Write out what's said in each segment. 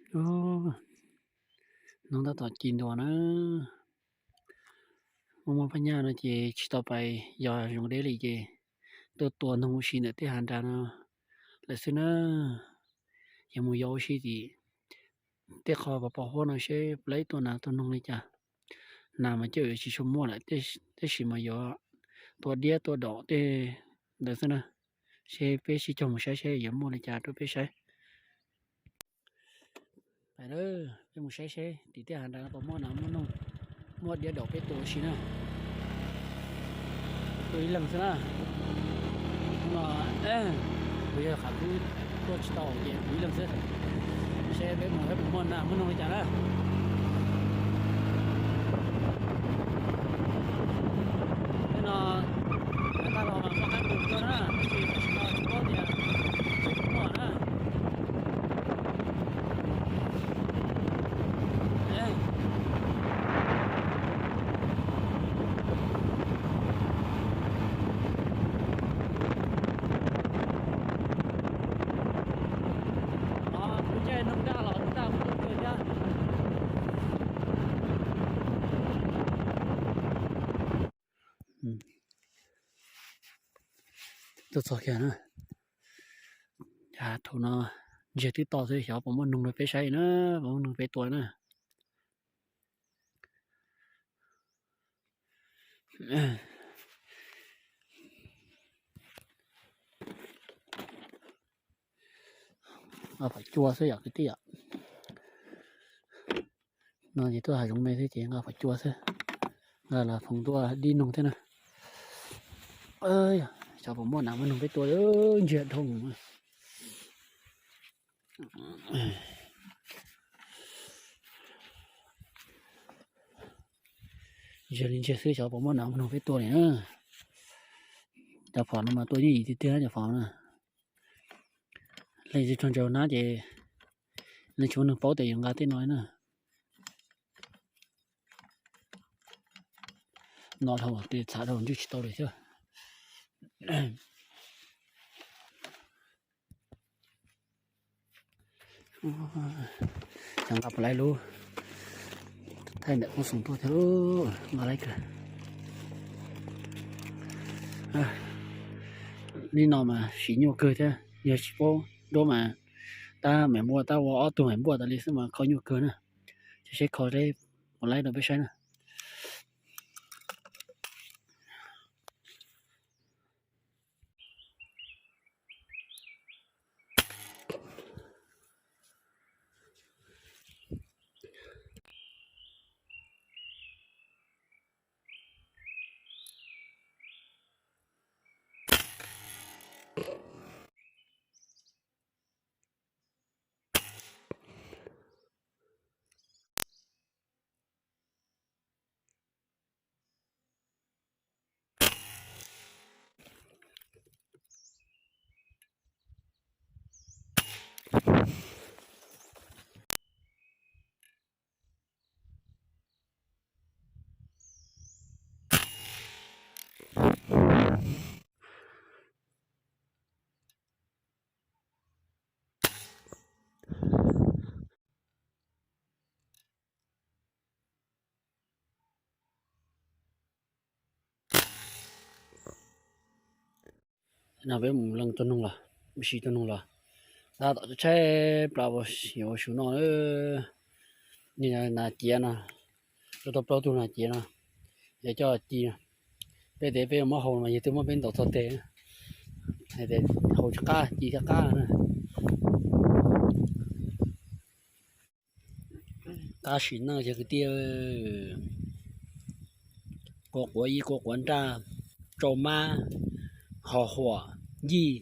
Ub, hnub tab tom ci ntua na. Muaj muaj phab nyaj no ces tsis tau pais yos zoo deb li ces tuaj tua noog ua si ntawm tej hav nrad no lawm xwb na. Ces mus yos ua si tim tej qho pos pos huab no seb puas laib tua nas tua noog li cas. Nas mas coj yuav tsis tshua muaj lawm, tab sis mas yuav tua diab tua daum tej ntawd xwb na. Seb peb sib cog mus saib seb yuav muaj li cas rau peb saib. Peb mus saib seb tim tej hav nrad no puas muaj nas muaj noog, muaj diab daum peb tua ua si na. Tua ib leeg xwb na. Hnub no kuv yog Qhov Kub tuaj tsis tau ces kuv ib leeg xwb. Seb peb mus saib puas muaj nas muaj noog li cas na. Tej no, tej no mas muaj qab tus tuaj na, tab sis tam sim no tsis paub tias puas muaj na. Kuv caij noog daj los noog daj kuv tuaj thiab. Tuaj txog kiag na. Thaum no ntsiag twb to xwb, xyov puas muaj noog rau peb saib na, puas muaj noog peb tua na. Nqa phom cua xwb yom kwv tij yom. No ces tuaj hav zoov me xwb ces nqa phom cua xwb, nqa las phoov tuaj dib noog thiab na. Xyov puas muaj nas muaj noog peb tua, ntsiag dhau. Ntsiag li ntsiag xwb, xyov puas muaj nas muaj noog peb tua li na. Cov phom no mas tua yeej yim tiag tiag cov phom na. Leej twg raug ntsaum hnab ces leej tsis muaj neeg paub tias yuav nqa tej no na. No dhau tes txhav dhau ntswj tsis tau li thiab. Xyov nqa puas laib lub, thaij ntawm koob xoom tuaj thiab, nqa laib kawg. Li no mas siv nyuaj kawg thiab, yog tsis paub nruab mas tab meem npuaj, tab ua ob tug meem npuaj tas li xwb mas kho nyuaj kawg na. Ces seb kho seb puas laib rau peb saib na. No peb mus leej tua noog los, mus sim tua noog los. Tab tom tshaib plaws yuav ua su noj. Nas ciav no, tau plaub tug nas ciav no, yuav coj ci. Peb tes peb muab hau mas yog twb muab peb ntaus txog tes, hau tsis qab ci thiab qab na. Qab sim neej cov kwv tij, kua quav yij kua quav nraj, tsau mab, ho huam, yij,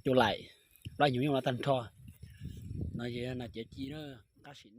cu laim, plab hnyuv yeej los tag nrho. No yog nas ciav ci na, qab sim